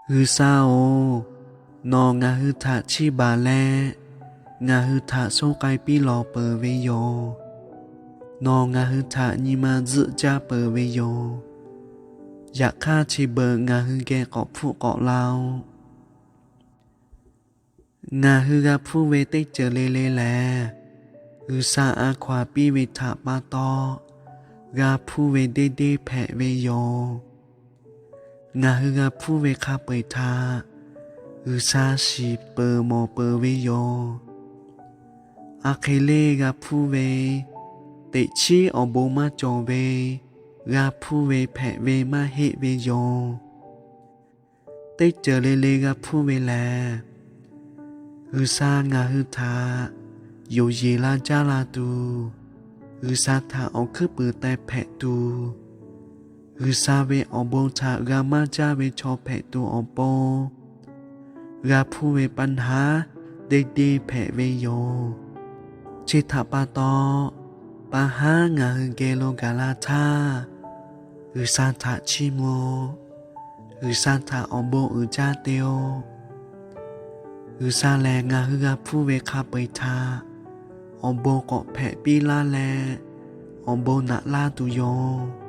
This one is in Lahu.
G'uiˬsha-oˬ, nawˬ ngaˬ hui htaꞈ chiˇ baˬ leh, ngaˬ hui htaꞈ shonˇ k'ai piˇ lawˬ peuˬ ve yoˬ. Nawˬ ngaˬ hui htaꞈ nyi ma tzuhˆ jaˇ peuˬ ve yoˬ. Yaꞈ hk'aˇ, chi beuꞈ ngaˬ hui geh k'awꞈ hpfuhˆ k'awꞈ la-oˆ. Ngaˬ hui g'a hpuˇ ve teˇ ceuˬ le le lehˬ, G'uiˬsha a hkaw-anˬ piˇ ve htaꞈ pa taw g'a hpuˇ ve deˇ deˇ hpehꞈ ve yoˬ. Ngaˬ hui g'a hpuˇ ve hk'a peu-eˬ htaꞈ G'uiˬsha shiˍ peuˬ mawˬ peuˬ ve yoˬ. A hk'e le g'a hpuˇ ve, teꞈ chiˉ awˬ bon maˇ cawˬ ve, g'a hpuˇ ve hpehꞈ ve maˇ heˆ ve yoˬ. Teˇ ceuˬ le le g'a hpuˇ ve lehˬ, G'uiˬsha ngaˬ hui htaꞈ yonˍ yeˬ la jaˇ la tuˬ, G'uiˬsha htaꞈ awˬ hkuiˉ puiˍ teh hpehꞈ tuˬ, G'uiˬsha ve awˬ bon htaꞈ g'a maˇ jaˇ ve chaw hpehꞈ tuˬ awˬ pon, g'a hpuˇ ve pa haˉ deˇ deˇ hpehꞈ ve yoˬ. Chi htaꞈ pa taw, pa haˉ ngaˬ hui geh lo gaˬ la htaˇ, G'uiˬsha htaꞈ chiˇ mvuh-oˆ. G'uiˬsha htaꞈ awˬ bon uiˍ jaˇ te-oˆ. G'uiˬsha lehˬ, ngaˬ hui g'a hpuˇ ve hk'a peu-eˬ htaꞈ awˬ bon k'awꞈ hpehꞈ piˇ laˇ leh, awˬ bon naꞈ laˇ tuˬ yoˬ.